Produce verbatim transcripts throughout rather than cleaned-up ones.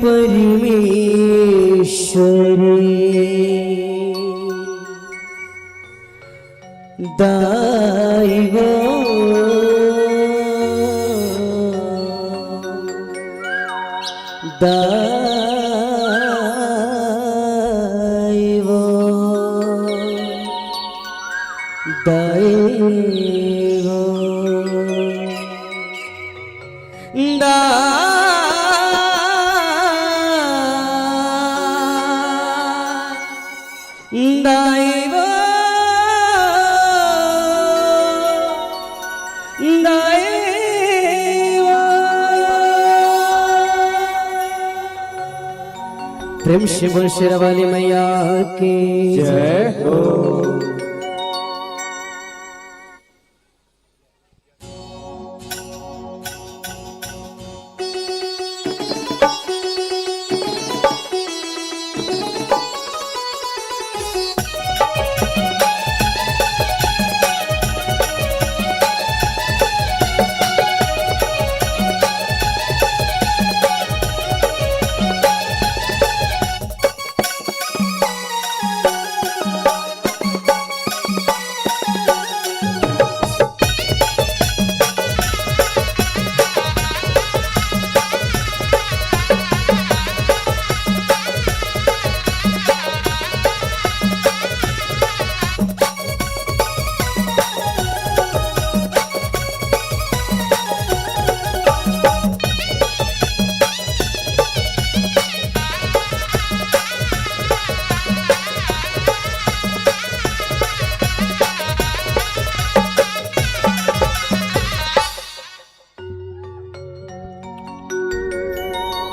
परमेश्वर दाई वो, दाई वो, दाई वो। दा, दाई वो, दाई वो। प्रेम से बोल शेरा वाली मैया की जय हो।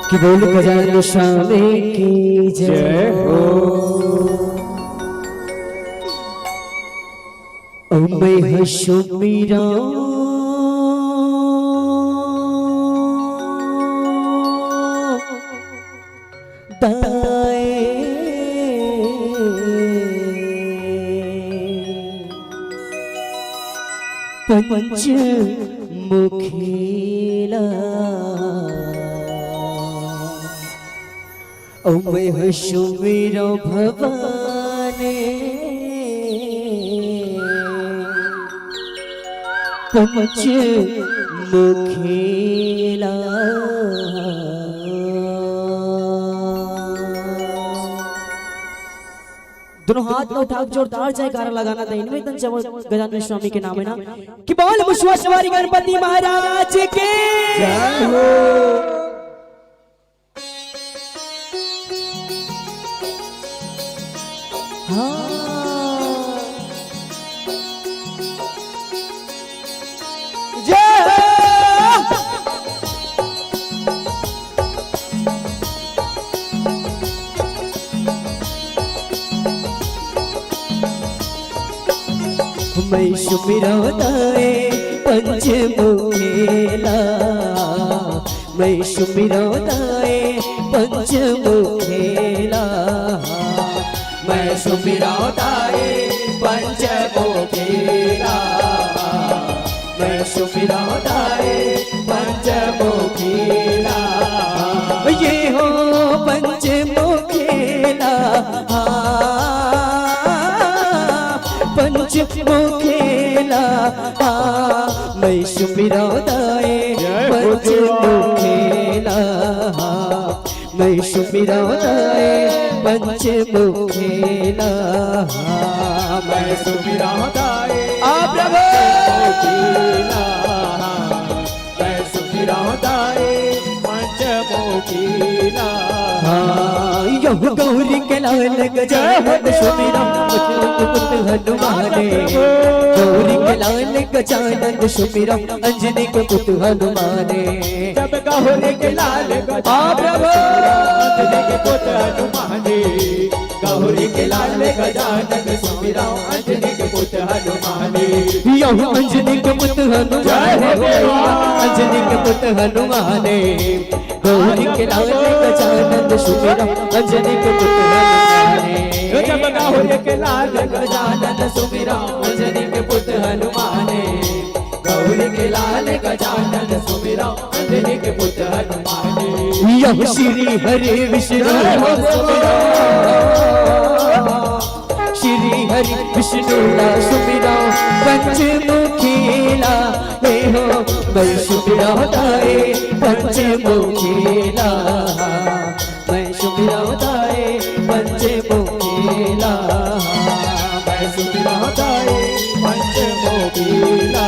कि बोल गजानन स्वामी की जय हो। अउ मैं ह सुमिरंव दाए पंचमुखी ला। अउ मैं ह सुमिरंव भवानी पंचमुखी ला। दोनों हाथ ला उठा के जोरदार जयकारा लगाना था। इनमें तन जब गजानन स्वामी के नाम है ना, कि बोल मुसवा सवारी गणपति महाराज के। जय हो। हाँ। जय हो। मैं सुमिरंव दाए पंचमुखी ला, मैं सुमिरंव दाए पंचमुखी ला, मैं सुमिरंव दाए पंचमुखी ला, मैं सुमिरंव दाए पंचमुखी ला। ये हो पंचमुखी ला, हाँ, पंचमुखी ला, हाँ, मैं सुमिरंव दाए जय हो देवा। पंचमुखी ला, हाँ, मैं सुमिरंव दाए पंचमुखी ला, हाँ, मैं सुमिरंव दाए आ प्रभु। पंचमुखी ला, हाँ, मैं सुमिरंव दाए पंचमुखी ला। हाँ, यहु गौरी के लाल गजानन सुमिरंव अंजनी के पुत हनुमाने। गौरी के लाल गजानन सुमिरंव अंजनी के पुत हनुमाने। जब गौरी के लाल गजानन आ प्रभु। अंजनी के पुत हनुमाने। गौरी के लाल गजानन सुमिरंव अंजनी के पुत हनुमाने। यहु अंजनी के पुत हनुमाने। जय हो देवा। अंजनी के पुत हनुमाने। गौरी के लाल गजानन सुमिरंव अंजनी के पुत हनुमाने। जब गौरी के लाल गजानन सुमिरंव अंजनी के पुत हनुमाने। गौरी के लाल गजानन सुमिरंव अंजनी के पुत हनुमाने। यह श्री हरि विष्णु ला सुमिरौं, श्री हरि विष्णु ला सुमिरौं, पंचमुखी ला। हे हो, मैं सुमिरौं ताए पंचमुखी ला, मैं सुमिरौं ताए पंचमुखी ला, मैं सुमिरौं ताए पंचमुखी ला।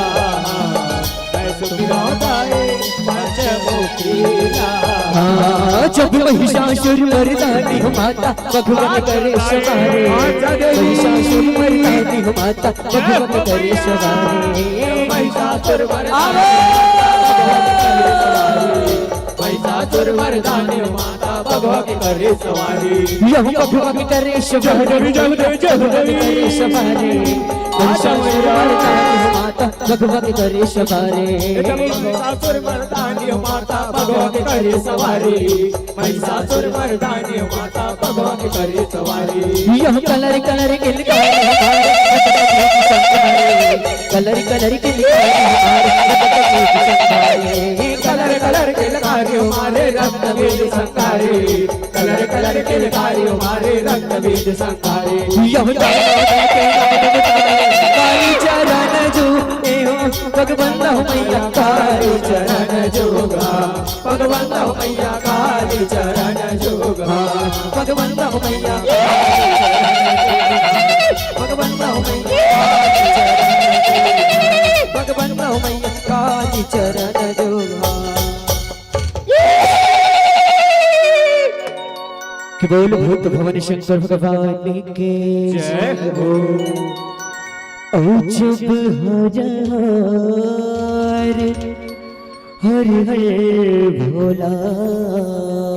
मैं सुमिरौं ताए पंचमुखी ला। हाँ, जब महिषासुर मरदानी हो माता, भगवन करे सवारी। हाँ, जय देवी। महिषासुर मरदानी हो माता, भगवन करे सवारी। महिषासुर मरदानी, महिषासुर मरदानी हो माता, भगवन करे सवारी। यह भगवन करे सवारी, जय देवी, जय देवी, जय देवी। भगवन करे सवारी। महिषासुर मरदानी हो माता, भगवन करे सवारी। जब महिषासुर मरदानी हो माता, भगवन करे सवारी। महिषासुर मरदानी हो माता, भगवन करे सवारी। यह कलर कलर के लिखा है हमारे, कलर कलर के लिखा है हमारे, कलर कलर के लिखा है हमारे रक्त बीज संकारी। कलर कलर के लिखारी हमारे रक्त बीज संकारी। यह काली चरण जो, ए हो, पग बंदा हो मैया काली चरण जोगा। पग बंदा हो मैया काली चरण जोगा। पग बंदा हो मैया, पग बंदा हो मैया, पग बंदा हो मैया काली चरण जोगा। कि बोल भूत भवन शंकर भगवान के जय हो। औ जब हर हर, हर हर भोला।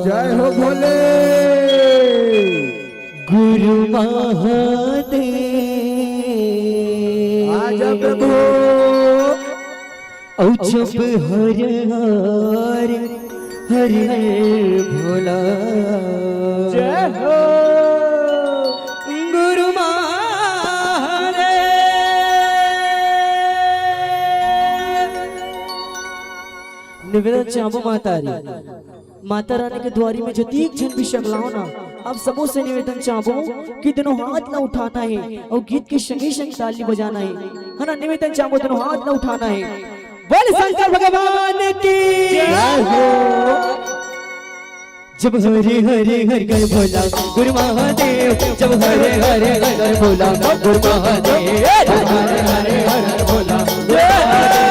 जय हो भोले। गुरु महादेव। आजा प्रभु। औ जब हर हर, हर हर भोला। जय हो। गुरु महादेव। निवेदन चाहबो माता री, माता रानी के दुआरी में जतीक झन भी सकलाओ ना, आप सबो से निवेदन चाहबो कि दोनों हाथ ला उठाना हे अउ गीत के संगे संग ताली बजाना हे, है ना? निवेदन चाहबो दोनों हाथ ला उठाना हे। बोल शंकर भगवान की जय हो। जब हरे हरे हर कर भोला गुरु महादेव, जब हरे हरे हर कर भोला गुरु महादेव, हरे हरे हर हर भोला गुरु महादेव।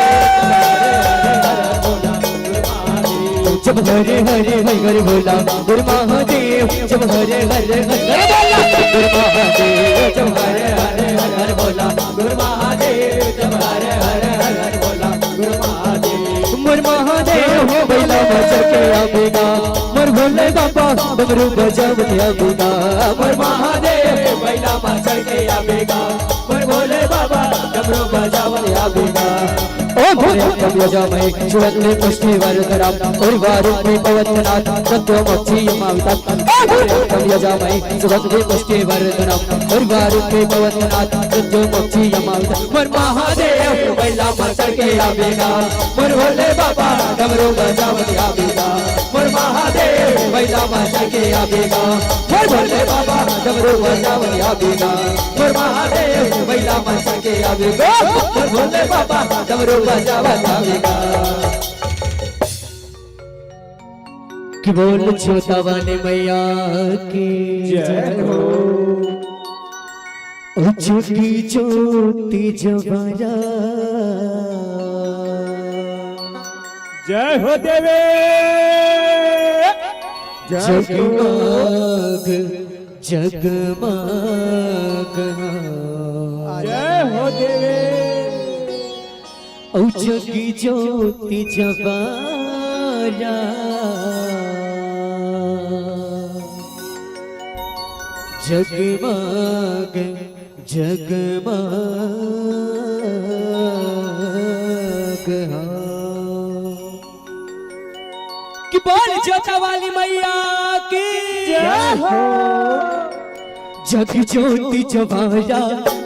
जब हरे हरे हर हर बोला गुरु महादेव, जब हरे हरे हर हर बोला गुरु महादेव, जब हरे हरे हर हर बोला गुरु महादेव, जब हरे हरे हर हर बोला गुरु महादेव। मोर महादेव हो बैला मा चढ़ के आबेगा, मोर भोले बाबा डमरू बजावत आबेगा। मोर महादेव बैला मा चढ़ के आबेगा, मोर भोले बाबा डमरू बजावत आबेगा। ओम भूम कम यजामहे सुगंधि पुष्टि वर्धनम उर्वारुकम पवननाथ सत्योम अक्षीयमावितम। ओम भूम कम यजामहे सुगंधि पुष्टि वर्धनम उर्वारुकम पवननाथ सत्योम अक्षीयमावितम। मोर महादेव बैला मा चढ़ के आबेगा, मोर भोले बाबा डमरू बजावत आबेगा। मोर महादेव बैला मा चढ़ के आबेगा, मोर भोले बाबा डमरू बजावत आबेगा। मोर महादेव बैला मा चढ़ के आबेगा, मोर भोले बाबा डमरू बजावत आबेगा। कि बोल जोता वाली मैया की जय हो। ओ जोगी जोती जवारा। जय हो देवे। जय हो। जगमग जगमग। जय हो देवे। औ जगी ज्योति जवारा। जगमग जगमग। हाँ। कि बोल जोता वाली मैया की जय हो। जग ज्योति जवारा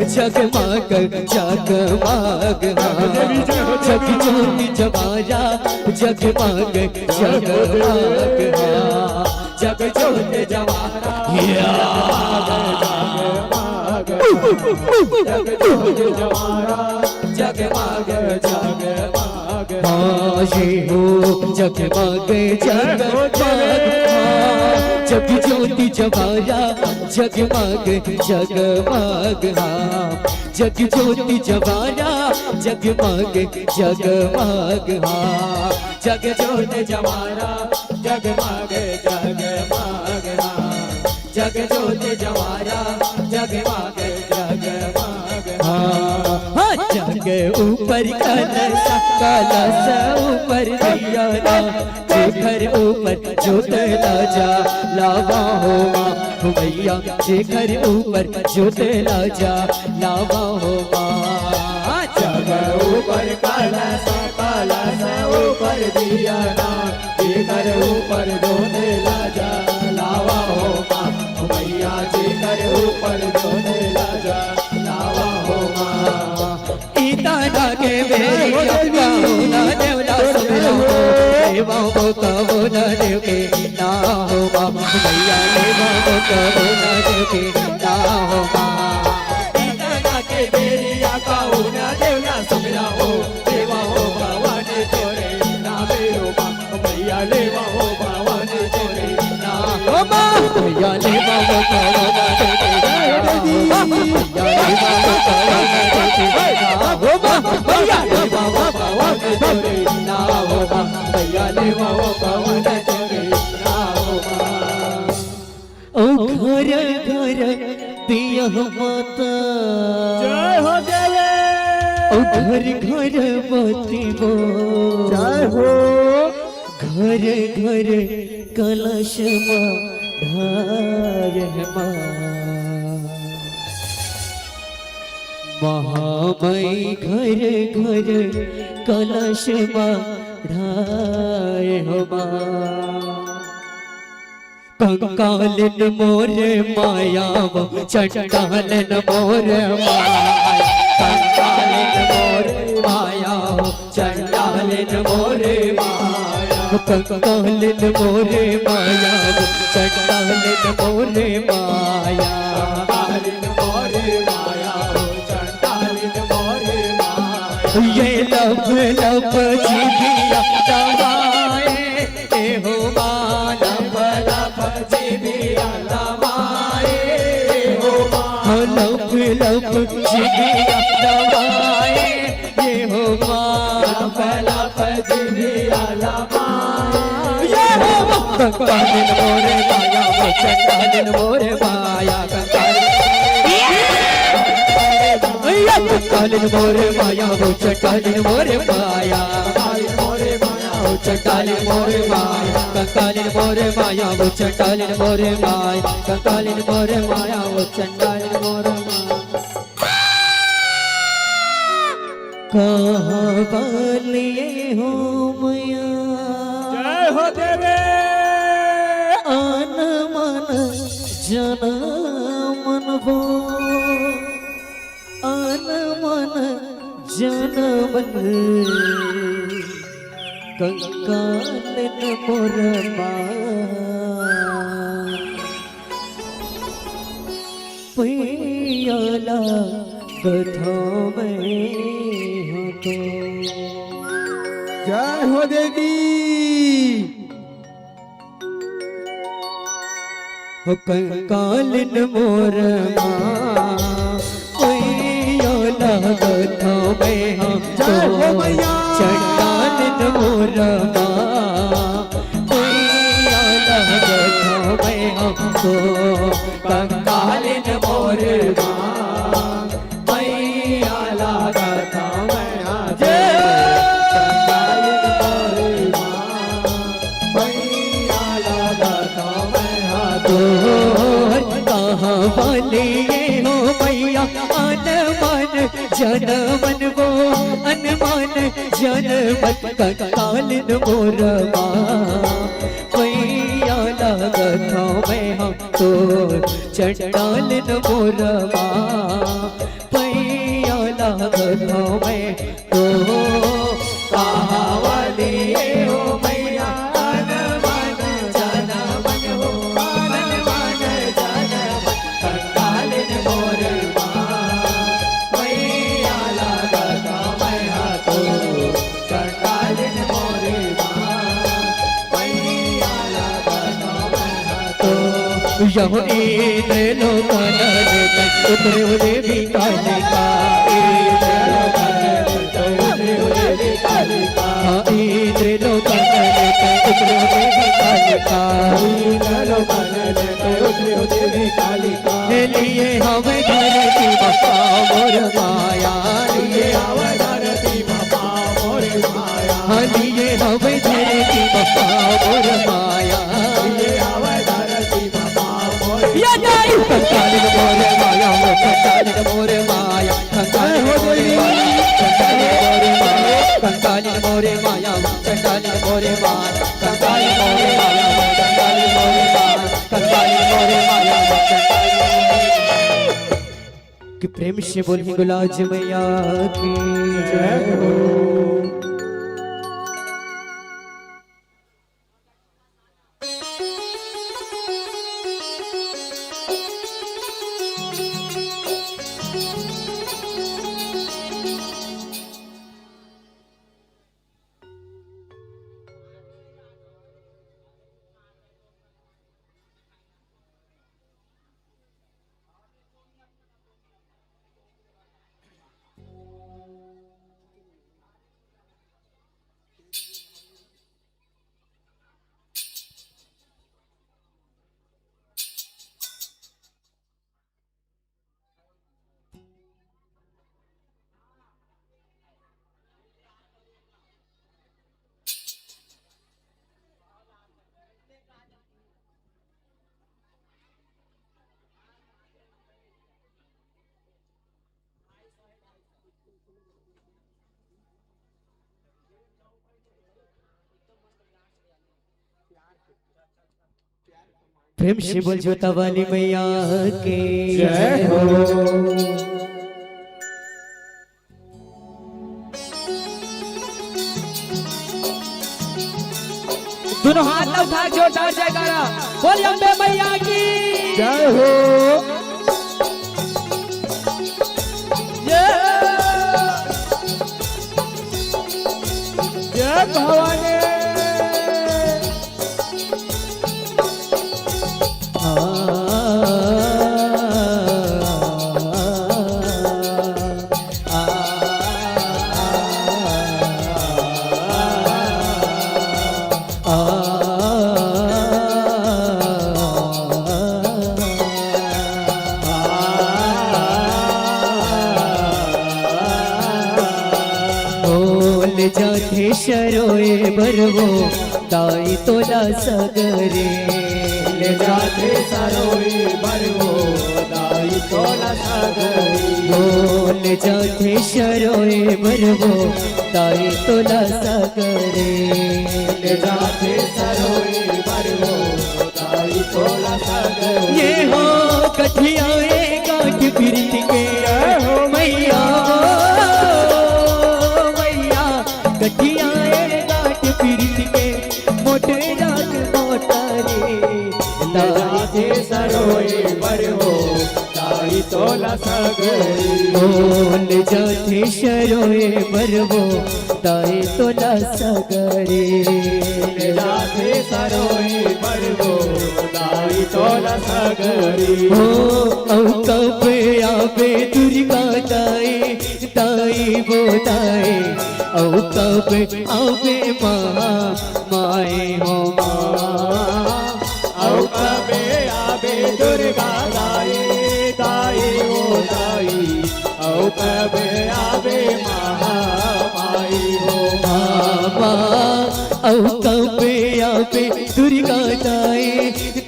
जगमग जगमग। हाँ। जग ज्योति जवारा जगमग जगमग हा, जग जोत जवारा। या। जग जोत जवारा, जगमग जगमग। हाँ, ये हो जगमग जगमग हा, जग जोत जवारा, जगमग जगमग हा, जग जोत जवारा, जगमग जगमग हा, जग जोत जवारा, जगमग जगमग हा, जग जोत जवारा, जगमग जगमग हा। हाँ, जग ऊपर कलश, कलश ऊपर दिया ना, जेकर ऊपर जोत ला जा लावा हो माँ, हो मैया, जेकर ऊपर जोत ला जा लावा हो माँ। जग ऊपर कलश, कलश ऊपर दिया ना, जेकर ऊपर जोत ला जा लावा हो माँ, मैया जेकर ऊपर जोत ला जा लावा हो माँ। इतना के मेरी अक्का हो ना देवला सुमिरा हो, देवा हो का हो ना देव के ना हो माँ, मैया देवा हो का हो ना देव के ना हो माँ। इतना के मेरी अक्का हो ना देवला सुमिरा हो, देवा हो भवानी तोरे नामे हो माँ, मैया लेवा हो भवानी तोरे नाम। ओ माँ, मैया लेवा हो भवानी तोरे नाम। मैया लेवा हो भवानी तोरे नाम। ओ माँ, मैया लेवा हो भवानी तोरे नाम। ओ माँ, मैया लेवा हो भवानी तोरे नाम। ओ घर घर दिया माता। जय हो देवे। ओ घर घर बत्ती बो। जय हो। घर घर कलश मा ढाय माँ। महामई घर घर कलश मा ढाय हो माँ। कंकालिन मोरे माया वो, चंडालिन मोरे माया। कंकालिन मोरे माया वो, चंडालिन मोरे माया। कंकालिन मोरे माया वो, चंडालिन मोरे माया। कंकालिन मोरे माया वो, चंडालिन मोरे माया। ये लप लप जिभिया दबाए, ए हो माँ, लप लप जिभिया दबाए, ए हो माँ। हाँ, लप लप जिभिया दबाए, ए हो माँ। लप लप जिभिया दबाए, ए हो माँ। कंकालिन मोरे माया वो, चंडालिन मोरे माया, कंकालिन। कंकालिन मोरे माया वो, चंडालिन मोरे माया। कंकालिन मोरे माया वो, चंडालिन मोरे माया। कंकालिन मोरे माया वो, चंडालिन मोरे माया। कंकालिन मोरे माया वो, चंडालिन मोरे माया। कहाँ वाली हो मैया। जय हो देवे। आन मन जनमन वो, आन मन जनमन कंकालिन मोर माँ। पैया लागत हँव मैं ह तो। जय हो देवी। हो कंकालिन मोर माँ, पैया लागत हँव मैं ह तो। जय हो मैया। चंडालिन मोर माँ, पैया लागत हँव मैं ह तो। कंकालिन मोर माँ, पैया लागत हँव मैं ह तो। कंकालिन मोर माँ, पैया लागत हँव मैं ह तो। कहाँ वाली ये हो मैया, आन मन जनमन वो, आन मन जनमन कंकालिन मोर माँ, पैया लागत हँव मैं ह तो। चंडालिन मोर माँ, पैया लागत हँव मैं तो। कहाँ वाली ये यहो इंद्र लोकन लेते उतरे हो देवी कालिका। इंद्र लोकन लेते उतरे हो देवी कालिका। हाँ, इंद्र लोकन लेते उतरे हो देवी कालिका। इंद्र लोकन लेते उतरे हो देवी कालिका। हे लिए हवे धरती मा पाँव मोर माया। लिए हवे धरती मा पाँव मोर माया। हाँ, लिए हवे धरती मा पाँव मोर माया। लिए हवे धरती मा पाँव मोर ये नहीं। कंकालिन मोर माया, वो कंकालिन मोर माया, कंकालिन मोर माया, कंकालिन मोर माया, कंकालिन मोर माया, कंकालिन मोर माया, कंकालिन मोर माया, कंकालिन मोर माया, कंकालिन मोर माया, कंकालिन मोर माया। कि प्रेम से बोलिए गुलाब जी मैया की जय हो। प्रेम से बोल जोता वाली मैया की जय हो। दोनों हाथ उठा के जोरदार जयकारा। बोल अम्बे मैया की जय हो। जय जय भवानी। बोल जाथे सरोए बर वो दाई तोला सगरे। ले जाथे सरोए बर वो दाई तोला सगरे। बोल जाथे सरोए बर वो दाई तोला सगरे। ले जाथे सरोए बर वो दाई तोला सगरे। ये हो कठियाए गांठ प्रीत के, जय हो मैया, मैया। कठियाए गांठ प्रीत के, मोटे राग मोटा रे। ले जाथे सरोए बर वो दाई तोला सगरे। बोल जाथे सरोए बर वो दाई तोला सगरे। ले जाथे सरोए बर वो दाई तोला सगरे। हो, अउ कब आबे दुर्गा दाई, दाई वो दाई, अउ कब आबे महा माई हो माँ। अउ कबे आबे दुर्गा दाई, दाई वो दाई, अउ कबे आबे महामाई हो माँ। अउ कबे आबे दुर्गा दाई,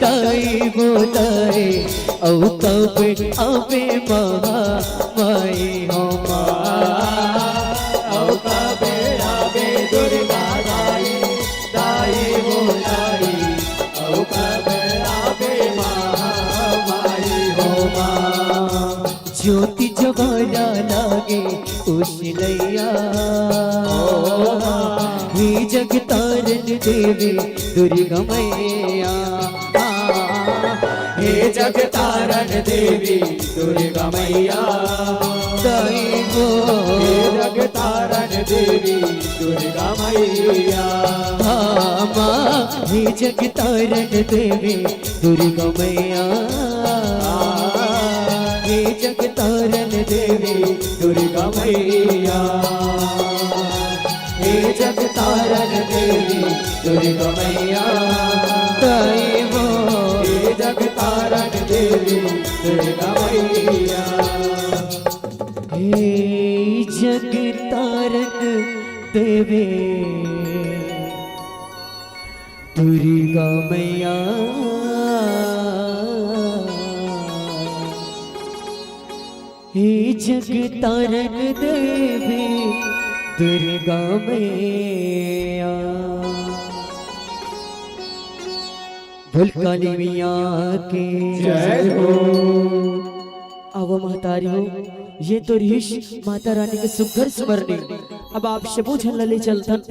दाई वो दाई, अउ कबे आबे महामाई हो माँ। अउ कबे आबे दुर्गा दाई, दाई वो दाई, अउ कबे आबे महामाई हो माँ। ज्योति जवाला लागे उसिलैया। ओ माँ। हे जगतारन देवी दुर्गा मैया। हे जगतारन देवी दुर्गा मैया। दाई वो। हे जगतारन देवी दुर्गा मैया। हाँ। अम्मा, हे जगतारण देवी दुर्गा मैया, हे जगतारण देवी दुर्गा मैया, हे जगतारण देवी दुर्गा मैया, ताई हो, हे जगतारण देवी दुर्गा मैया। हे जगतारण देवी दुर्गा मैया, हे जगतारण देवी दुर्गा मैया। बोल काली मैया की जय हो। आवो महतारी हो, ये तो रिहिस माता रानी के सुघर सुमरनी। अब आप सबो झन ला ले चलथन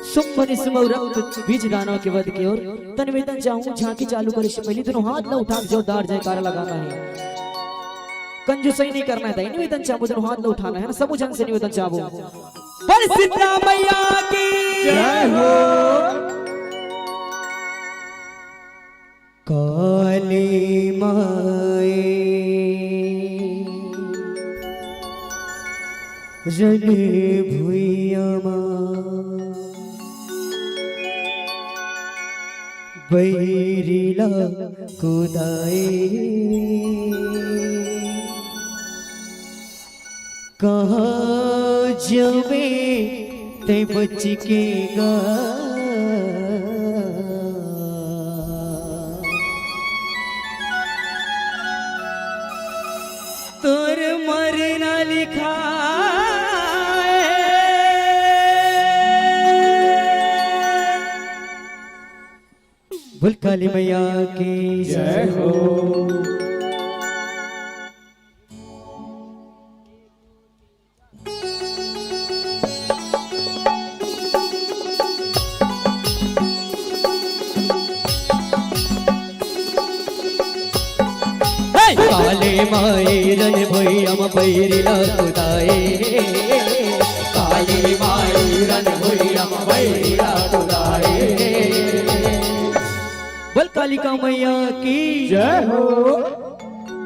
सुम बने सुम अउ रक्त बीज दानव के वध के ओर। त निवेदन चाहूं, झांकी चालू करे से पहले दोनों हाथ ला उठा के जोरदार जयकारा लगाना है। कंजूसई नहीं करना है, निवेदन चाहूं, दोनों हाथ ला उठाना है ना, सबो झन से निवेदन चाहूं। बोल शीतला मैया की जय हो। काली माई रन भुइयां मा बैरी ला कुदाए। कहाँ जाबे तैं बच के गा। तोर मरना लिखाए। बोल काली मैया की जय हो। काली माई रन भुइयां मा बैरी ला कुदाए। काली माई रन भुइयां मा बैरी ला कुदाए। बोल कालिका मैया की जय हो।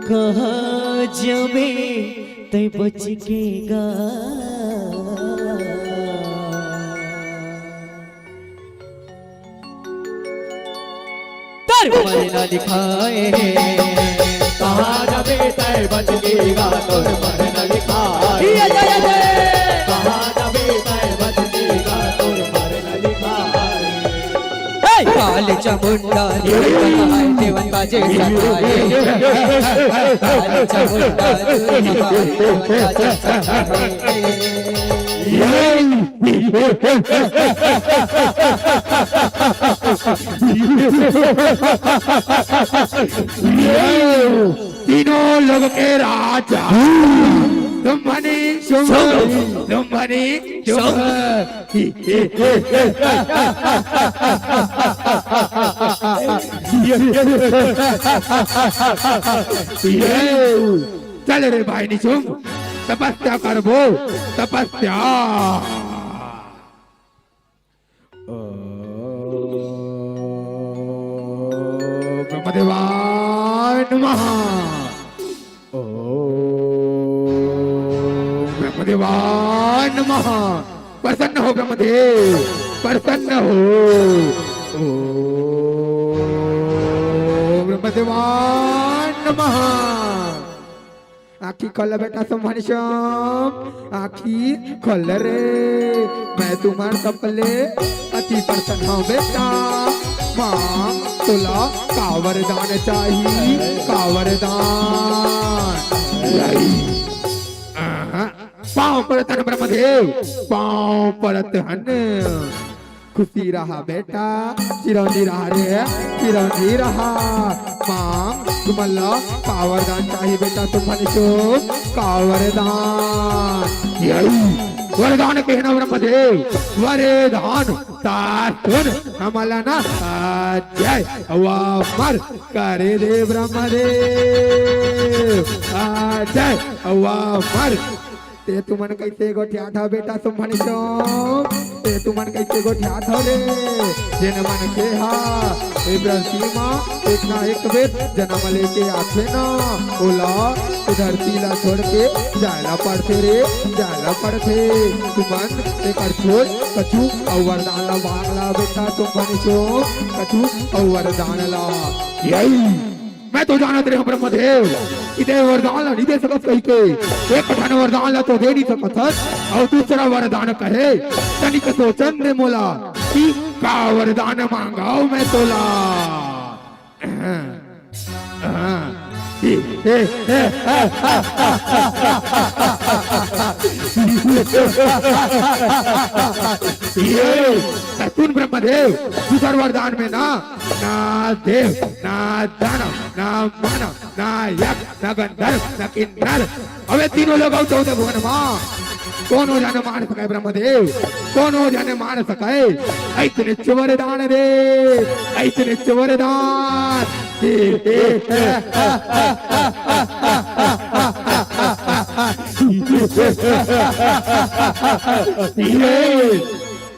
कहाँ जाबे तैं बच के गा। तोर मरना लिखाए हे। कहाँ जाबे तैं बच के गा, तोर मरना लिखाए। ये, ये, ये, ये। कहाँ जाबे तैं बच के गा, तोर मरना लिखाए। हे! काली चामुंडा दुर्गा माई देवता जे सहाय। काली चामुंडा दुर्गा माई देवता जे सहाय। तीनों लोग के राजा तुम्हनी शुभ, तुम्हनी शुभ। चल रे भाई निशुम, तपस्या करबो, तपस्या। ओम ब्रह्मदेवाय नमः। ओम ब्रह्मदेवाय नमः। प्रसन्न हो ब्रह्मदेव, प्रसन्न हो। ओम ब्रह्मदेवाय नमः। आँखी खोल बेटा शुंभनिशुम, आँखी खोल रे। मैं तुम्हार सबले अति प्रसन्न हूँ बेटा। माँ तोला का वरदान चाही, का वरदान। आहा। पाँव परत हन ब्रह्मदेव, पाँव परत हन। खुशी रहा बेटा, चिरंजी रहा रे, चिरंजी रहा। माँ, तुमन ला का वरदान चाही बेटा, शुंभनिशुम, का वरदान। यही वरदान कहना ब्रह्मदेव, वरदान तार सुन, हमला ना अजय अउ अमर करे दे ब्रह्मदेव, अजय अउ अमर। ते तुमन कइसे गोठियाथा बेटा शुंभनिशुम? तुमन कहिके गोठियात हव रे, जेन मनखे हा ए धरती मा एक ना एक बेर जनम लेके आथे ना, ओला ए धरती ला छोड़ के जाय ला पड़थे रे, जाय ला पड़थे। तुमन एकर छोड़ कछु अउ वरदान ला मांग ला बेटा, तुम भनी सो कछु अउ वरदान ला। यही मैं तो जानत रहे हंव ब्रह्मदेव कि तैं वरदान ला नइ दे सकत कहिके, एक ठन वरदान ला तो दे नइ सकत हस, अउ दूसरा वरदान कहे, तनिक सोचन दे मोला कि का वरदान मांगव मैं तोला। ये, सुन ब्रह्मदेव, दूसर वरदान में ना, ना देव, ना दानव, ना मानव, ना यक्ष, ना गंधर्व, ना किन्नर। अबे तीनों लोग अउ चौदह भुवन मा कोनो झन मार सकय ब्रह्मदेव, कोनो झन मार सकय। अइसने वरदान दे, अइसने वरदान। ये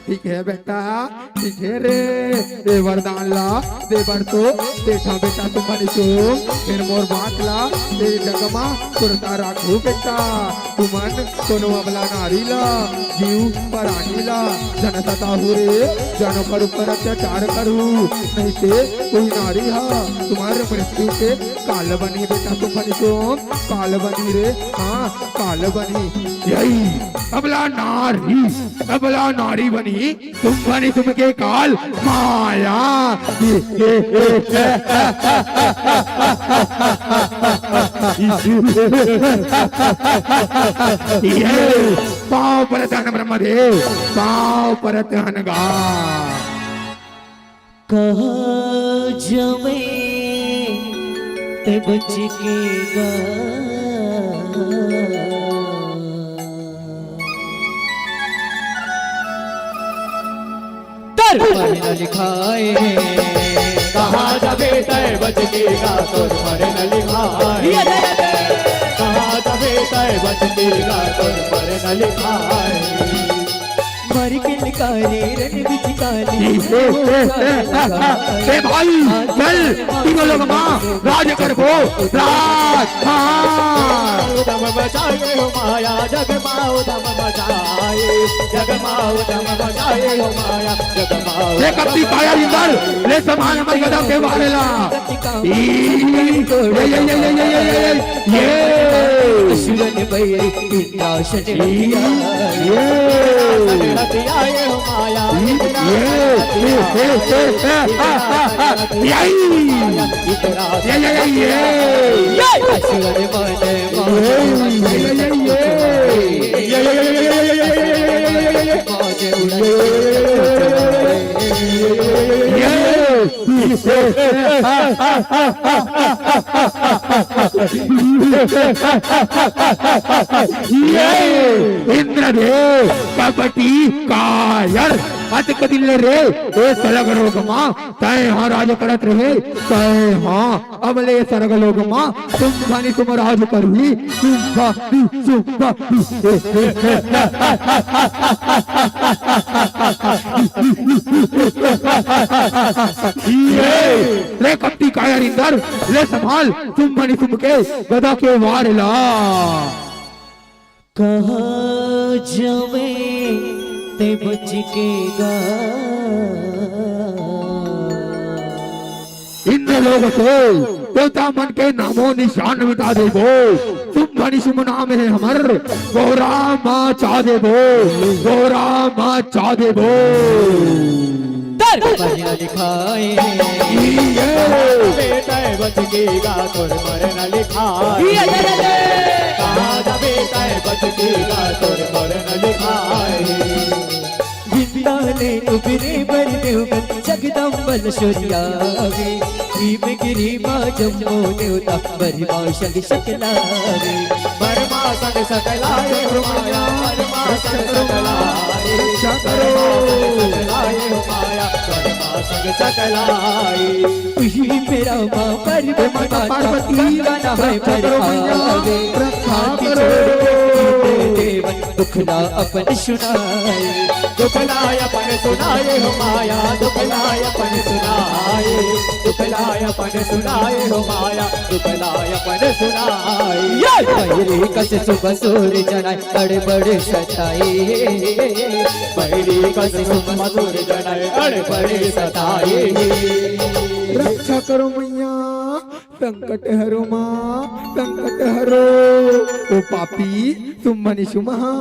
ठीक हे बेटा, ठीक हे रे। ए वरदान ला दे बर तो देखा बेटा तुमन सो, फेर मोर बात ला ए जग मा सुरता राखहू बेटा। तुमन कोनो अबला नारी ला, जीव परानी ला, झन सताहू रे, झन ओकर ऊपर अत्याचार करहू, नहीं ते कोई नारी हा तुम्हर मृत्यु के काल बनही बेटा तुमन सो, काल बनही रे, हाँ काल बनही। यही अबला नारी, अबला नारी बनही, तुम भनी तुमके काल माया। ये पाँव परत हन ब्रह्मदेव, पाँव परत हन गा। कहाँ जावे ते बच के गा। तर पढ़ न लिखाए। कहाँ जाबे तै बच के गा तोर पढ़ न लिखाए। ये दे, ये दे। कहाँ जाबे तै बच के गा तोर पढ़ न लिखाए। मर के लिखाए रण बिच काली। ए, ए, ए, ए, ए, ए भाई, चल, तीनों लोग मा राज करबो, राज, हाँ। उधम मचाए हो माया, जग मा उधम मचाए, जग मा उधम मचाए हो माया, जग मा उधम ले कपटी काया इंदर, ले समान मर गदा के मारेला। ई, ये, ये, ये। असुरन बैरी इंद्रासन ये, हथिया। ये। हथिया ये हो माया, ये, ये, ये, ये, ये, आ, आ, आ, यही। ये, ये, ये, ये। असुरन मन ये, ये, ये, ये। माने उड़े। ये। ये इंद्रदेव कपटी कायर, अतक दिन ले रे, ए सरग लोग मा, तैं हा राज करत रहे, तैं हा, अब ले सरग लोग मा, तुम भनी तुम राज करही, तुम भनी तुम भनी। ये, रे कपटी कायर इंदर, ले संभाल, तुम भनी तुमके गदा के वार ला। कहाँ जावे ते बच के गा। इंद्र लोग तो देवता मन के नामो निशान मिटा देबो। तुम भनी तुम नाम हे हमर, गोहरा मा चा देबो, गोहरा मा चा देबो। तर बढ़िया लिखाए। ये। बेटा बच के गा तोर मरना लिखाए। ये, ये, ये, ये। कहाँ जाबे तै बच के गा तोर मरना लिखाए। विंदा ले उबरे बर देवगन जगदम्बल सुरियावे। भीम गिरी मा जम्मो देवता बरमा संग सकलावे। बरमा संग सकलाए हो माया, बरमा संग सकलाए। बरमा संग सकलाए हो माया, बरमा संग सकलाए। उही मेरा माँ पार्वती, माता पार्वती, गंगा नहाए रक्षा करो मैया, आवे। रक्षा हाथ करो। जोड़ के देवन दुखड़ा अपन सुनाए। दुख लाय अपन सुनाए हो माया, दुख लाय अपन सुनाए, दुख लाय अपन सुनाए हो माया, दुख लाय अपन सुनाए। ये! बैरी कस सुभ सूर जनाए, बड़े बड़े सताए। बैरी कस सुभ सूर जनाए, बड़े बड़े सताए। रक्षा करो मैया, संकट हरो माँ, संकट हरो। ओ पापी, सुम्भ निशुम्भ हा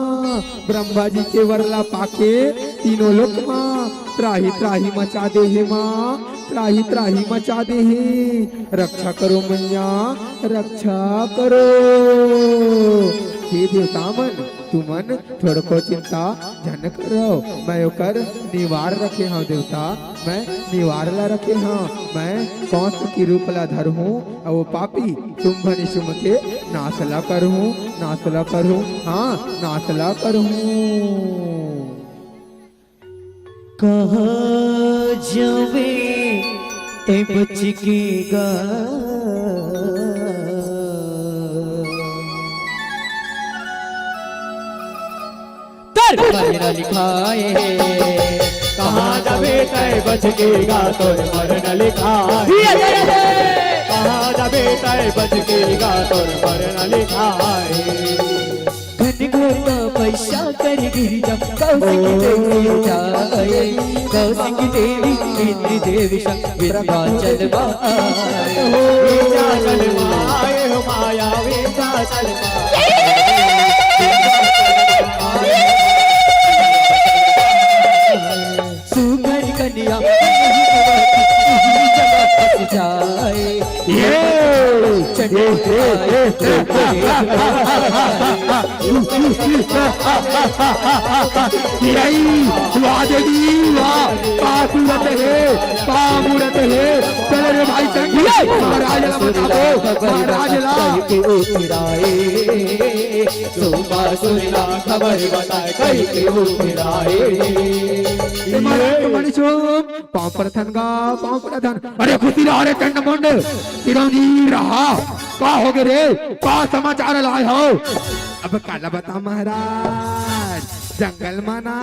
ब्रह्मा जी के वर ला पाके तीनों लोक मा त्राहि त्राहि मचा दे हे माँ, त्राहि त्राहि मचा दे हे। रक्षा करो मैया, रक्षा करो। हे देवता मन, तुमन थोड़को चिंता झन करो, मैं ओकर निवार रखे हंव देवता, मैं निवार ला रखे हंव, मैं कंस के रूप ला धरहूं, अउ वो पापी सुम्भ निशुम्भ के नाश ला करहूं, नाश ला करहूं, हाँ, नाश ला करहूं। कहाँ जावे तैं बच के गा। तर मरना लिखाए हे। कहाँ जाबे तैं बच के गा, तोर मरना लिखाए। कहाँ जाबे तैं बच के गा, तोर मरना लिखाए। घन घोर तपस्या कर गिरिजा, कौशिक देवी जाए। कौशिक देवी इंद्र देवी संग विंध्याचल मा आए। विंध्याचल मा आए हो माया, विंध्याचल मा आए। सुघर कन्या जाए। ये, ये, ये, ये। यही, वाह देवी, वाह। का सूरत हे, का मूरत हे। चल रे भाई, चल। महाराज ला बता दो, महाराज ला। के उतराए, सुबह सुनला खबर बताए, कही के उतराए। ए महाराज, तुम्हारी शोभ। पाँव परथन गा, पाँव परथन। अरे खुशी रहा रे चंड मुंड, चिरंजीव रहा। का होगे रे? का समाचार लाए हो? अब काला बता महाराज, जंगल मा ना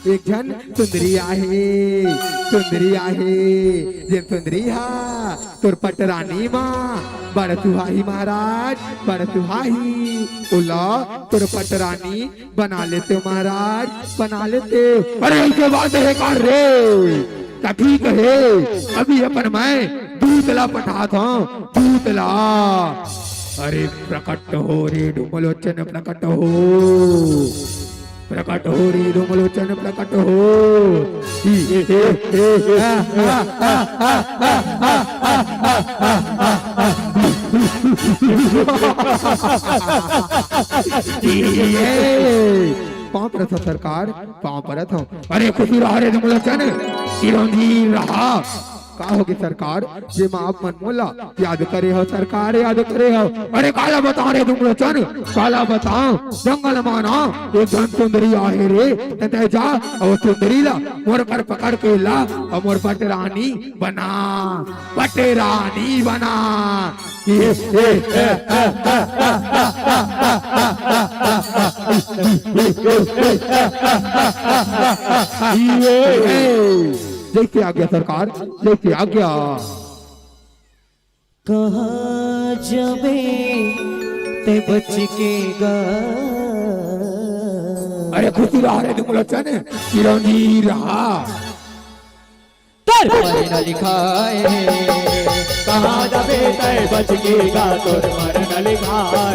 एक झन सुंदरी आहे, सुंदरी आहे, जेन सुंदरी हा तोर पटरानी मा बड़ सुहाही महाराज, बड़ सुहाही। ओला तोर पटरानी बना लेते हो महाराज, बना लेते हो। अरे ऐसे बात हे का रे? त ठीक हे, अभी अपन मैं दूत ला पठात हंव, दूत ला। अरे प्रकट हो रे डोमलोचन, प्रकट हो, प्रकट हो रे डोमलोचन, प्रकट हो। ई, ए, ए, ए, आ, आ, आ, आ, आ, आ, आ, आ, आ, आ। पाँव परत हंव सरकार, पाँव परत हंव। अरे खुशी रहा रे डोमलोचन, चिरंजीव रहा। का होगे सरकार, जेमा आप मन मोला याद करे हव सरकार, याद करे हव। अरे काला बतांव रे डोमलोचन, काला बतांव। जंगल मा ना एक झन सुंदरी आहे रे, त तैं जा अउ सुंदरी ला मोर कर पकड़ के ला अउ मोर पटरानी बना, पटरानी बना। जय की आज्ञा सरकार, जय की आज्ञा। कहाँ जाबे तैं बच के गा। अरे खुशी रहा रे डोमलोचन, चिरंजीव रहा। तर मरना लिखाए हे। कहाँ जाबे तैं बच के गा, तोर मरना लिखाए।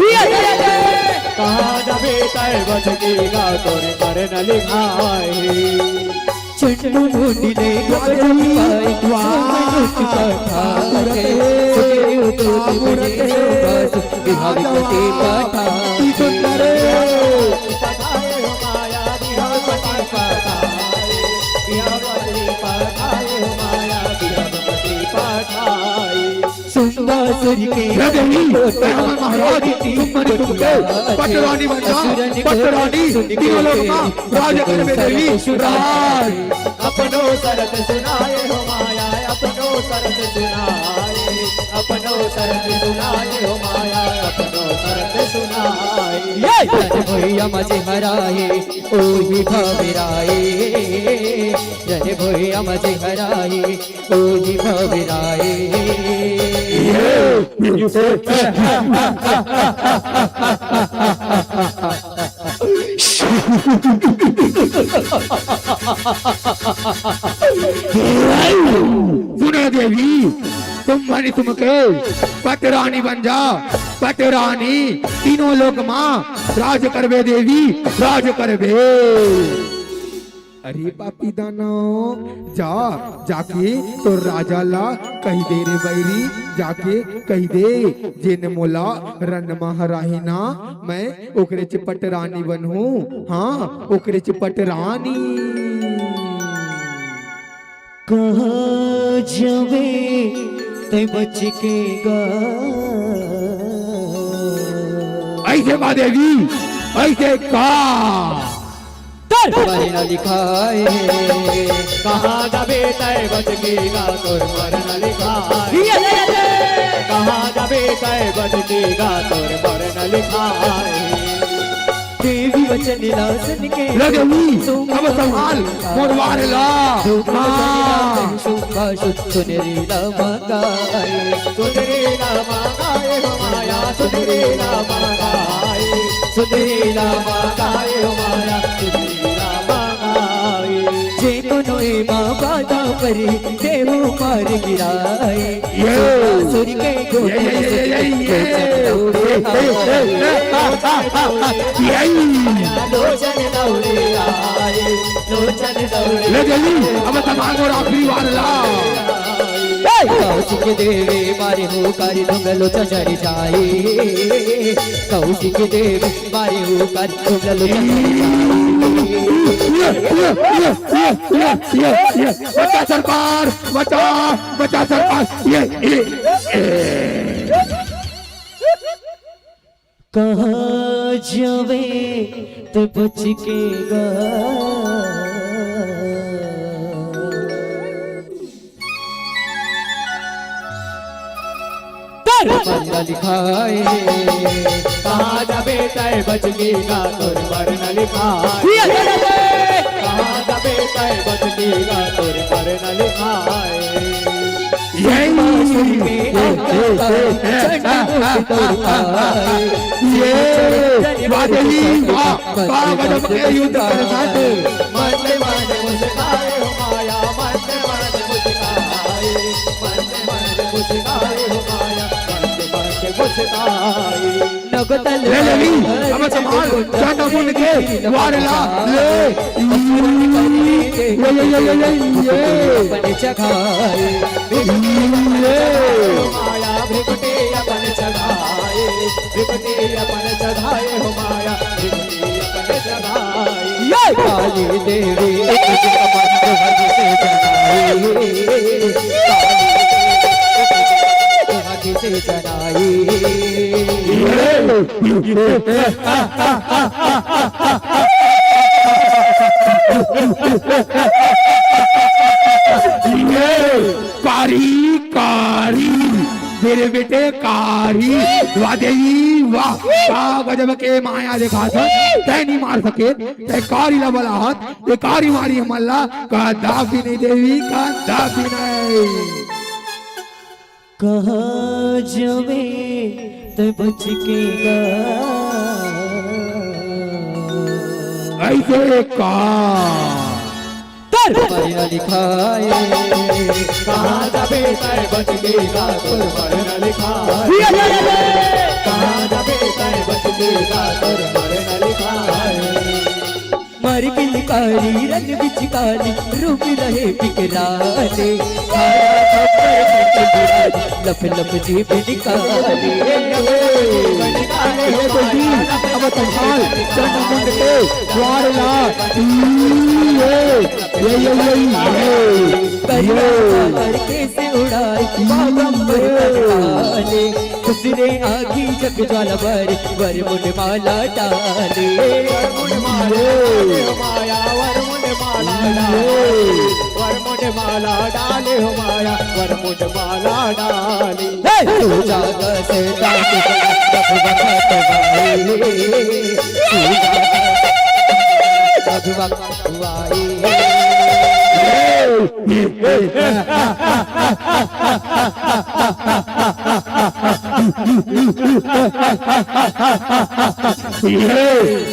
कहाँ जाबे तैं बच के गा, तोर मरना लिखाए। चंडू मुंडी ले गजब पाए, वाह। सोमन उठ पठाए, सुखदेव दूत बने सुभाष, बिहारी पति पठाए। सुंदर। सुंदर के हे देवी, हे हमर महाराज, तुम मन तुमके पटरानी बनना, पटरानी, तीनों लोक मा राज करबे देवी, राज। अपनो सरत सुनाए हो माया, अपनो सरत सुनाए, अपनो सरत सुनाए हो माया, अपनो सरत सुनाए। ये! भैया मजे हराए, ओही भावेराए, ओही भविराए। सुनो देवी, तुम मनी तुमके पटरानी बन जा, पटरानी तीनों लोक मा राज करबे देवी, राज करबे। अरे पापी दानव, जा, जाके तोर राजा ला कहि दे रे बैरी, जाके कहि दे, जेन मोला रन मा हराही ना, मैं ओकरेच पटरानी बनहूँ। हाँ, ओकरेच पटरानी। कहाँ जाबे तैं बच के गा। अइसे का देवी, अइसे का? मरना लिखाए। कहाँ जाबे तैं बच के गा, तोर मरना लिखाए। कहाँ जाबे तैं बच के गा, तोर मरना लिखाए। देवी वचन ला सुन के लगे हुई, अब संभाल मोर वार ला। हाँ। सुन रे ला मांगाए, सुन रे ला मांगाए हो माया, सुन रे ला मांगाए, सुन रे ला मांगाए हो माया, सुन रे ला मांगाए। जे कोनो ए माँ बाधा परी, देहु मार गिराए। ये। सुर के ये, ये, ये, ये, ये, ये। लोचन दौड़े ये, ये, ये, ये, आ, आ, आ, आ, ये। लोचन दौड़े आए, लोचन दौड़े ले जल्दी, अब तमाम और आखिरी बार ला। कौशिक देवी मारी हो कारी ढुंग लोचन जरी जाए। कौशिक देवी मारी हो कारी ढुंग लोचन जरी जाए। ये, ये, ये, ये, ये, ये, ये। बचा सरकार, बचा, बचा सरकार। ये, ये, ये। कहाँ जावे त बच के गा। कर। मरना लिखाए। कहाँ जाबे तैं बच के गा, तोर मरना लिखाए। ये, ये, ये, ये। कहाँ जाबे तैं बच के गा, तोर मरना लिखाए। ये, ये, ये, ये, ये, वाह देवी, वाह, वाह, गजब के युद्ध कर साथ। मन मन मुस्काए हो माया, मन मन मुस्काए, मन मन मुस्काए हो माया, मन मन मुस्काए। ले, ले, ले, अब संभाल, चंड मुंड के वार ला, ले। ये, ये, ये, ये, ये, ये। अपन चढ़ाए, ये। माया भृकुटी अपन चढ़ाए, भृकुटी अपन चढ़ाए हो माया, भृकुटी अपन चढ़ाए। ये। काली देवी एक जगमंद हरि से जनाए, काली देवी एक जगमंद हरि से जनाए। ये। ये कारी, कारी, मेरे बेटे कारी। वाह देवी, वाह, का गजब के माया देखा था। तैं नहीं मार सके, तैं कारी ला बला हाथ, ये कारी मारी हमला, कदापि नहीं देवी, कदापि नहीं। कहाँ जावे तैं बच के गा। अइसे का? तर। मरना लिखाए। कहाँ जाबे तैं बच के गा, तोर मरना लिखाए। ये, ये, ये, ये। कहाँ जाबे तैं बच के गा, तोर मरना लिखाए। मारी किलकारी रंग बिचकारी, रूप रहे बिकराले। खारा खप्पर बिकराले, लफ लफ जीभ निकाले। ये तो जी, अब संभाल, चंड मुंड के वार ला। ये, ये, ये, ये, ये। करिया बादर कैसे उड़ाए, बागम पर तन डाले। खुसरे आँखी जग ज्वाला बर, वर मुंड माला डाले। वर मुंड माला डाले हो माया, वर मुंड माला डाले। वर मुंड माला डाले हो माया, वर मुंड माला डाले। हे! तू जागा से ताक बख बख तो भाई। तू जागा से ताक बख बख तो भाई। ये,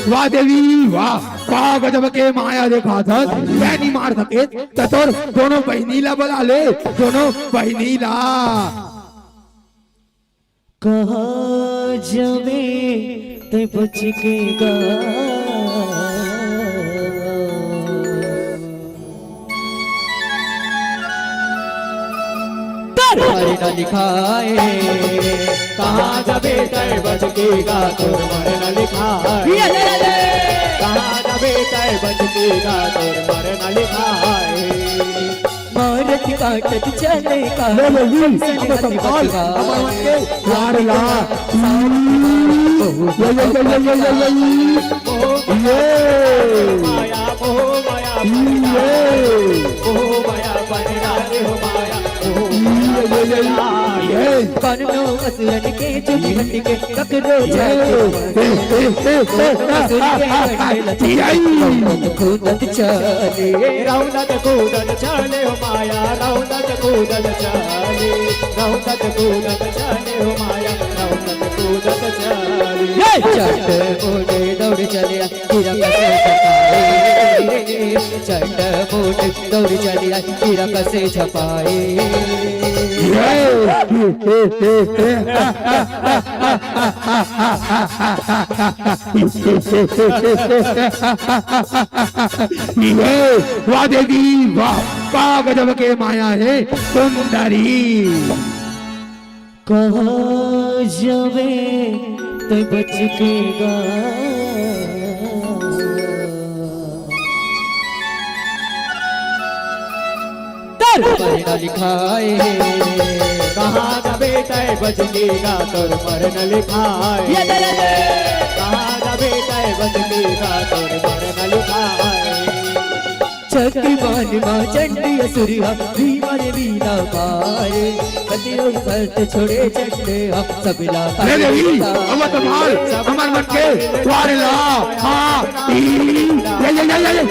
वाह देवी, वाह, का गजब के माया देखाथस। मैं नहीं मार सके, त तोर दोनों बहिनी ला बला ले, दोनों बहिनी ला। कहाँ जाबे तैं बच के गा। तोर मरना लिखाए। कहाँ जाबे तैं बच के गा, तोर मरना लिखाए। ये, ये, ये। कहाँ जाबे तैं बच के गा, तोर मरना लिखाए। मारत काटत चले का। ले, ले, ले, हमर मन के यार ला। ये, ये, ये। ये। ये, ये, ये, ये। ये। कौनो असुरन के चुप हट के ककरो ये। जाके। ए, ए, ए, ए, ए, ए, ए, ए, ए। कूदत चले, रौदत कूदत चले हो माया, रौदत कूदत चले, रौदत कूदत चले हो माया, रौदत कूदत चले। ये। चट मोटे दौड़ चले, गिरा कसे झपाए। चट मोटे दौड़ चले, गिरा कसे झपाए। ये। ये, वाह देवी, वाह, का गजब के माया हे सुंदरी। कहाँ जाबे तैं बच के गा। तोर मरना लिखाए। कहाँ जाबे तैं बच के गा, तोर मरना लिखाए। ये दे, ये दे। कहाँ जाबे तैं बच के गा, तोर मरना लिखाए। शक्तिमान माँ चंडी असुर हा, भीम रे वीरा मारे। कति अवसर ते छोड़े चंडे हा, सबला ले देवी, अब संभाल, हमर मन के द्वार ला। हाँ, ई, ये, ये, ये, ये, ये।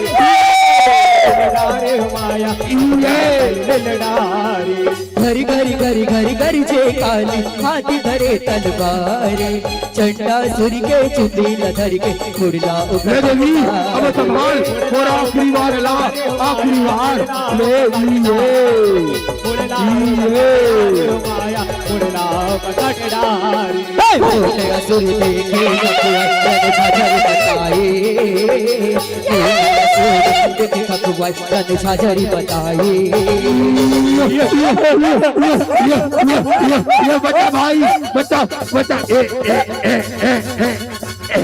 ललडारे हो माया, ये। ललडारे। घरी, घरी, घरी, घरी, घरी जे काली, हाथी धरे तलवार। चंडासुर के चुंदी ला धर के, मुड़ला ले देवी, अब संभाल, मोर आखिरी वार ला, आखिरी वार, ले, ई, ये। मुड़ला, ई, ये। माया, मुड़ला, पकड़ डारी। हे! छोटे असुर देखे भगवान झाझर बताए। छोटे असुर देखे भगवान झाझर बताए। ये, ये, ये, बचा भाई, बचा, बचा। ए, ए, ए, ए, ए, ए।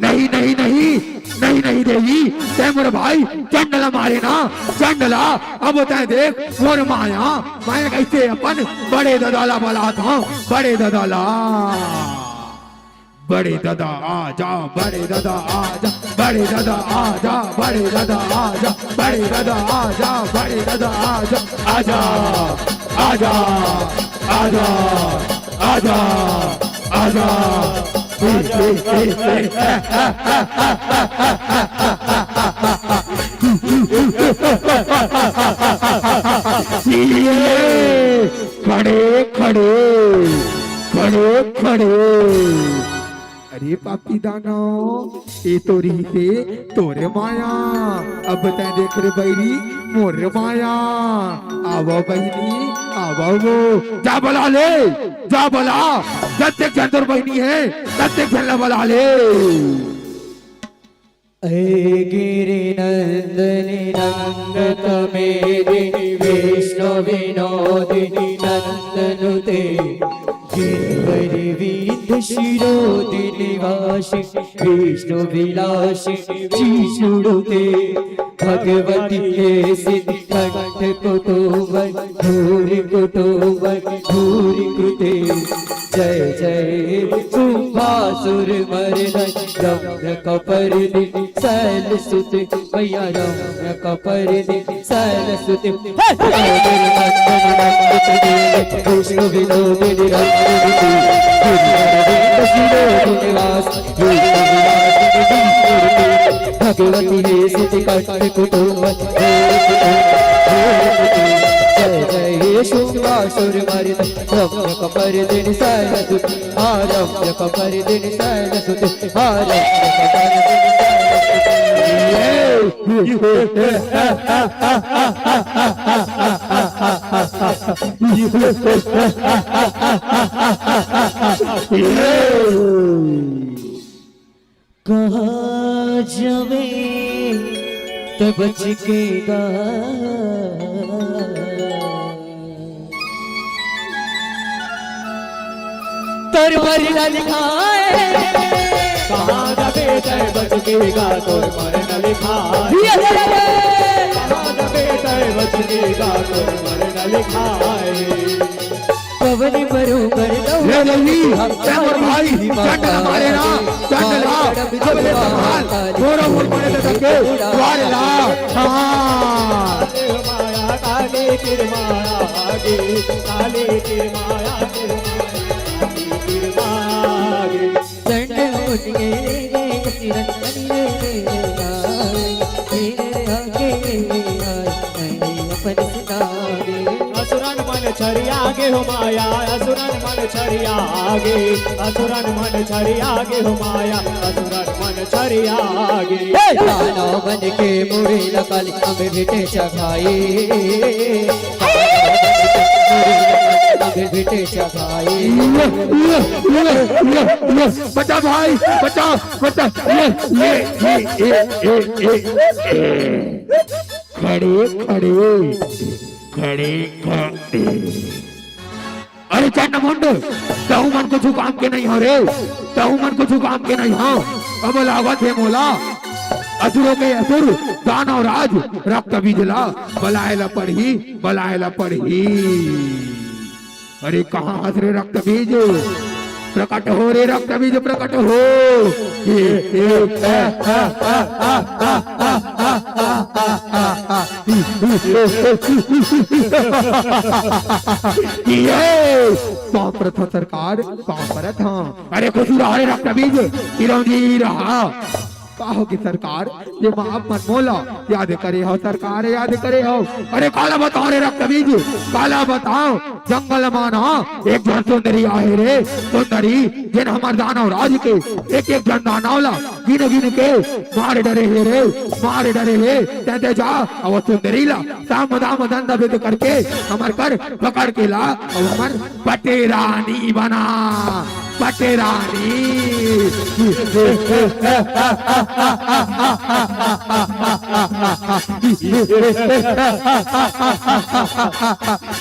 नहीं, नहीं, नहीं, नहीं, नहीं देवी, तैं मोर भाई चंड ला मारे ना, चंड ला। अब तैं देख मोर माया, मैं कैसे अपन बड़े ददा ला बलात हँव, बड़े ददा ला। बड़े ददा आजा, बड़े ददा आजा, बड़े ददा आजा, बड़े ददा आजा, बड़े ददा आजा, बड़े ददा आजा, आजा, आजा, आजा, आजा, आजा। खड़े खड़े, खड़े खड़े। अरे पापी दानव, ए तो रहिसे तोर माया। अब तैं देख रे बैरी मोर माया। आवव बहिनी, आवव वो। जा बला ले, जा बला। जतेक झन तोर बहिनी हे, ततेक झन ला बला ले। ऐ गिरिनन्दिनि नन्दकमेदिनि विष्णुविनोदिनि नन्दनुते। गिरिवरविन्दशिरोदिनिवासिनि विष्णुविलासिनि विष्णुनुते। भगवति हेसिनि कण्ठकुटुम्बनि भूरि कुटुम्बनि भूरि कृते। जय जय कुम्भासुरमर्दनि रम्यकपर्दिनि शैलसुते। मैया रम्यकपर्दिनि शैलसुते। हे! विष्णु विनोदिनि रम्यनुते। गिरिवरविन्दशिरोदिनिवास भगवति हेसिनि कण्ठकुटुम्बनि। जय जय हे शुंभासुर मर्दन, रम्य कमर दिन सरस्वती, हा रम्य कमर दिन सरस्वती, हा रम्य कमर दिन सरस्वती। कहाँ जावे त बच के गा। तोर मरना लिखाए। कहाँ जाबे तै बच के गा, तोर मरना लिखाए। ये ले ले। कहाँ जाबे तै बच के गा, तोर मरना लिखाए। पवन बरू कर दो। ले जल्दी, तै मोर भाई, चंड ला मारे ना, चंड ला, अब ले संभाल, गोरो मोर पड़े तो तके, द्वार ला, हाँ। माया काली की माया आगे, काली की माया की माया आगे। संग उठिए रे किरण बनिए रे आए, तेरे आगे आए, मैंने अपन सुनाए। असुरन मन छरिया गे हो माया, असुरन मन छरिया गे, असुरन मन छरिया गे हो माया, असुरन मन छरिया गे। हे! दानव मन के मुड़ी लकल, हम भेटे चघाई। दानव मन के मुड़ी लकल, हम भेटे चघाई। बचा भाई, बचा, बचा, ये, ये, ये, ये, ये, ये, ये। खड़े, खड़े, खड़े, खड़े। अरे चंडमुंड, तहू मन कुछु काम के नहीं हो रे, तहू मन कुछु काम के नहीं हो। अब लागत हे मोला, असुरों के असुर, दानव राज, रक्त बीज ला, बलाए ला पड़ही, बलाए ला पड़ही। अरे कहाँ हस रे रक्त बीज? प्रकट हो रे रक्त बीज, प्रकट हो। ये, ये, आ, आ, आ, आ, आ, आ, आ, आ, आ, आ, आ, आ, आ, आ, आ, ये, पाँव परत हँव सरकार, पाँव परत हँव। अरे खुसुर रहा रे रक्त बीज, चिरंजीवी रहा। का होगे सरकार, ये माफ मन मोला, याद करे हव सरकार, याद करे हव। अरे काला बताओ रे रक्त बीज, काला बताओ। जंगल मा ना एक झन सुंदरी आहे रे, सुंदरी, जेन हमर दानव राज के एक एक झन दानव ला गिन गिन के मार डरे हे रे, मार डरे हे। तैं ते जा, अउ सुंदरी ला साम दाम दंड भेद करके हमर कर पकड़ के ला, अउ हमर पटेरानी बना, पटेरानी।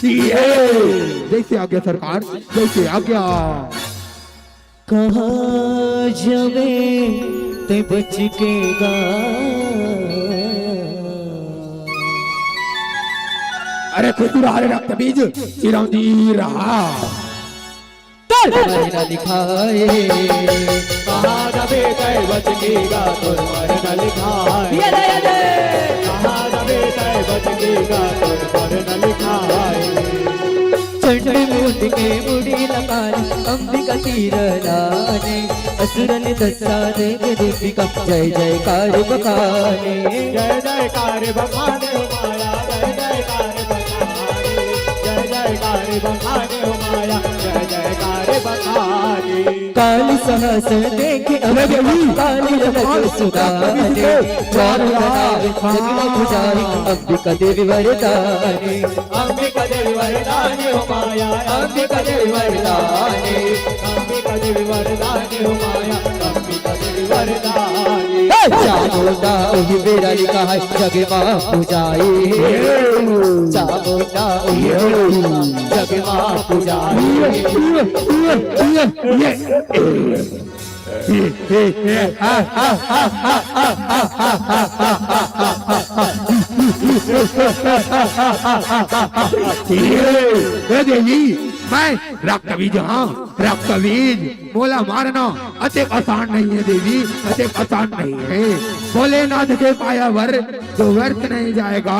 ये, जैसे आज्ञा सरकार, जैसे आज्ञा। कहाँ जावे ते बच के गा। अरे खुसुर रहा रे रक्त बीज, चिरंजीवी रहा। तोर मरना लिखाए। कहाँ जाबे तै बच के गा, तोर मरना लिखाए। ये ले, ये ले। कहाँ जाबे तै बच के गा, तोर मरना लिखाए। चंड मुंड के मुड़ी लकाने, अंबिका तीर लाने। असुरन दसा देख देविका, जय जयकार बखाने। जय जयकार बखाने हो माया, जय जयकार बखाने। जय जयकार बखाने हो माया, जय जयकार बखाने। काल सहस देखे अंबिका, काल रहत सुनाने। चार भुजाए जगमग जाए, अंबिका देवी वरदानी। अंबिका देवी वरदानी हो माया, अंबिका देवी वरदानी। अंबिका देवी वरदानी हो माया, अंबिका देवी वरदानी। हे! चामुंडा उही बेरा लिखाए, जग मा पुजाए। चामुंडा उही बेरा जग मा पुजाए। ए देवी, मैं रक्तबीज हँव, रक्तबीज। मोला मारना अतेक आसान नहीं हे देवी, अतेक आसान नहीं हे। भोलेनाथ के पाया वर जो व्यर्थ नहीं जाएगा,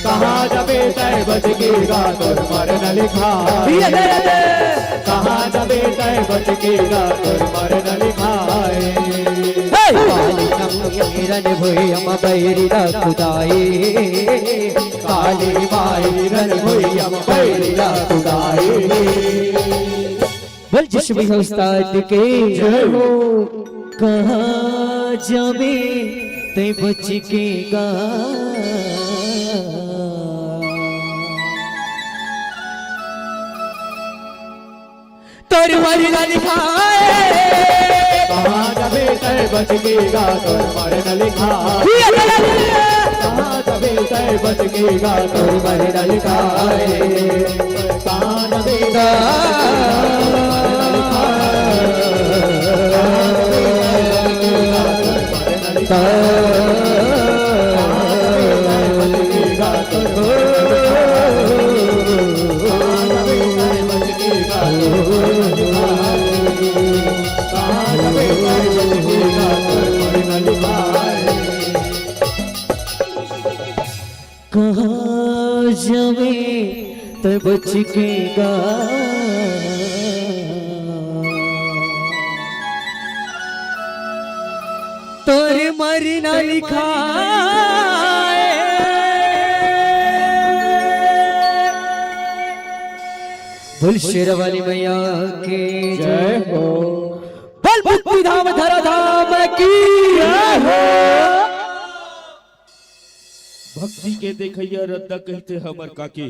कहाँ जबे तय बच के गा तोर मरन लिखाए। कहाँ जबे तय बच के गा तोर मरन लिखाए। काली माई रन भुइयम बैरी ला कुदाए। काली माई रन भुइयम बैरी ला कुदाए। बोल जय श्री उस्ताद के। जय हो। कहाँ जावे तै बच के गा। तोर मरना लिखाए। कहाँ जावे तै बच के गा तोर मरना लिखाए। कहाँ जावे तै बच के गा तोर मरना लिखाए। कहाँ जावे तै बच के गा। तोर मरना लिखाए। बोल शेरा वाली मैया के जय हो। बोल मुक्ति धाम धरा धाम की जय हो। भक्ति के देखइया रद्दा कहिथे हमर काकी।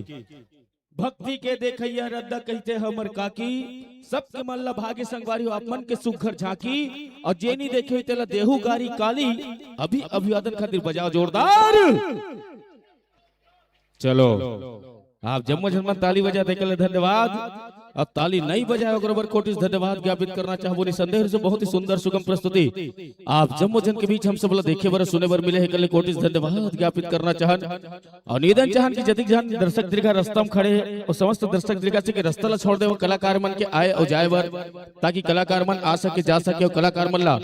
भक्ति के देखइया रद्दा कहिथे हमर काकी। सबके मन ला भागे संगवारी हो आप मन के सुघर झांकी। अउ जेनी देखे तेला देहू गारी काली। अभी अभिवादन खातिर बजाओ जोरदार। चलो, आप जम्मो झन मन ताली बजा दे के ले धन्यवाद। अब ताली नहीं बजाए ओकर बर कोटिस धन्यवाद ज्ञापित करना चाहबो। निसंदेह से बहुत ही सुंदर सुगम प्रस्तुति आप जम्मो झन के बीच हम सब ला देखे बर सुने बर मिले हे, के ले कोटिस धन्यवाद ज्ञापित करना चाहन। अउ निवेदन चाहन कि जतिक झन दर्शक दीर्घा रस्ता में खड़े हे, अउ समस्त दर्शक दीर्घा से कि रस्ता ला छोड़ देवव कलाकार मन के आए अउ जाए बर, ताकि कलाकार मन आ सके, जा सके अउ कलाकार मन ला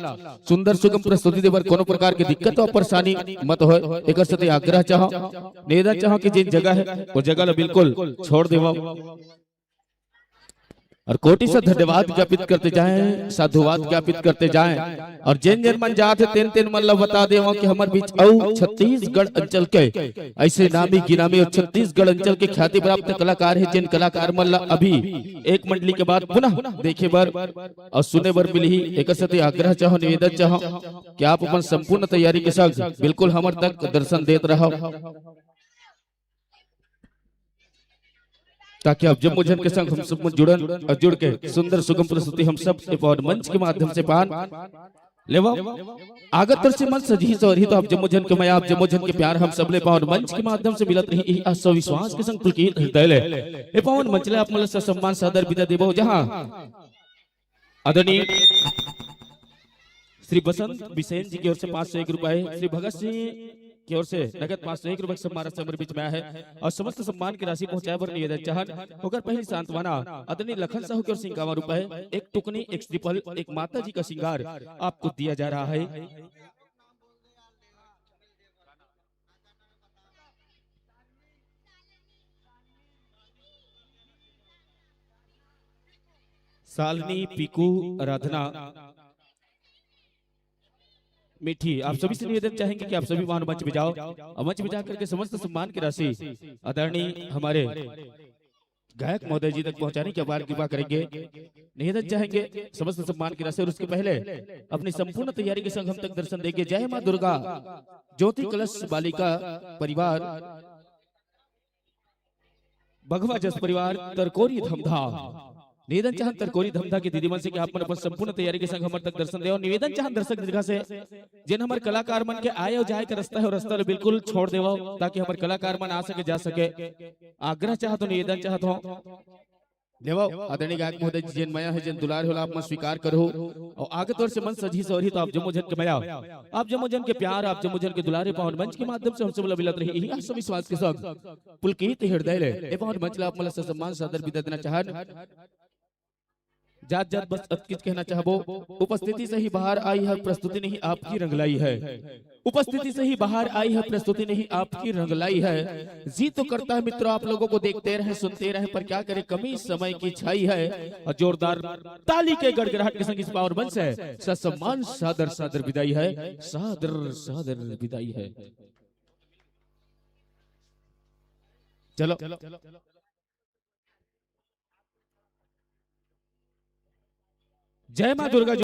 सुंदर सुगम प्रस्तुति दे बर कोनो प्रकार के दिक्कत अउ परेशानी मत होय। एकर सेती आग्रह चाहव, निवेदन चाहव कि जेन जगह हे, वो जगह ला बिल्कुल छोड़ देवव। अउ कोटि से धन्यवाद ज्ञापित करते जाएं, साधुवाद ज्ञापित करते जाएं। अउ जेन जेन मन जात हे, तेन तेन मन ला बता देवव कि हमर बीच अउ छत्तीसगढ़ अंचल के ऐसे नामी गिनामी अउ छत्तीसगढ़ अंचल के ख्याति प्राप्त कलाकार हे, जेन कलाकार मन ला अभी एक मंडली के बाद पुनः देखे बर अउ सुने बर मिलही। एकर सेती आग्रह चाहव, निवेदन चाहव कि आप अपन संपूर्ण तैयारी के संग बिल्कुल हमर तक दर्शन देत रहव। ताकि आप जम्मो झन के संग हम सब मन जुड़न अउ जुड़ के सुंदर सुगम प्रस्तुति हम सब ए पावन मंच के माध्यम से पान लेवव। आगत तोर से मन सजही सवरही तो आप जम्मो झन के मया, आप जम्मो झन के प्यार हम सब ले पावन मंच के माध्यम से मिलत रही। इही आशा विश्वास के संग पुलकित हृदय ले ए पावन मंच ले आप मन ल ससम्मान सादर विदा देबो, जहां आदरणीय श्री बसंत बिसेन जी की ओर से पाँच सौ एक रुपए, श्री भगत सिंह की ओर से नगद पाँच सौ एक रुपए के सम्मान राशि हमारे बीच में आया है अउ समस्त सम्मान की राशि पहुंचाए बर निवेदन चाहन। ओकर पहली सांत्वना आदरणीय लखन साहू की ओर से इक्यावन रुपए, एक टुकनी, एक श्रीफल, एक माता जी का श्रृंगार आपको दिया जा रहा है। सालनी, पीकू, आराधना, मिठी, आप सभी से निवेदन चाहेंगे कि आप सभी वहां मंच में जाओ और मंच में जा करके समस्त सम्मान की राशि आदरणीय हमारे गायक महोदय जी तक पहुंचाने की अपार कृपा करेंगे। निवेदन चाहेंगे समस्त सम्मान की राशि, और उसके पहले अपनी संपूर्ण तैयारी के संग हम तक दर्शन देंगे। जय माँ दुर्गा, ज्योति कलश बालिका परिवार, बघवा जस परिवार, तरकोरी धमधा। निवेदन चाहन तरकोरी धमधा के दीदी मन से कि आप मन अपन संपूर्ण तैयारी के संग हमर तक दर्शन देवव। निवेदन चाहन दर्शक दीर्घा से, जेन हमर कलाकार मन के आए अउ जाए के रास्ता हे, वो रास्ता ल बिल्कुल छोड़ देवव, ताकि हमर कलाकार मन आ सके, जा सके। आग्रह चाहत हों, निवेदन चाहत हों। लेवव, आदरणीय गायक महोदय जी, जेन मया हे, जेन दुलार हे, ओला आप मन स्वीकार करहू। अउ आगे तोर से मन सजही सवरही तो आप जम्मो झन के मया, आप जम्मो झन के प्यार, आप जम्मो झन के दुलारे पावन मंच के माध्यम से हम सब ला मिलत रही। इही आशा विश्वास के संग पुलकित हृदय ले ए पावन मंच ला आप मन ला ससम्मान सादर विदा देना चाहन। जात जात बस अतकिच कहना चाहबो, उपस्थिति से ही बाहर आई है प्रस्तुति नहीं आपकी रंगलाई है। उपस्थिति से ही बाहर आई है प्रस्तुति नहीं आपकी रंगलाई है। जी तो करता है मित्रों आप लोगों को देखते रहें सुनते रहें, पर क्या करें कमी समय की छाई है। और जोरदार ताली के गड़गड़ाहट के संग इस पावन मंच से ससम्मान सादर सादर विदाई है, सादर सादर विदाई है। चलो, जय माँ दुर्गा।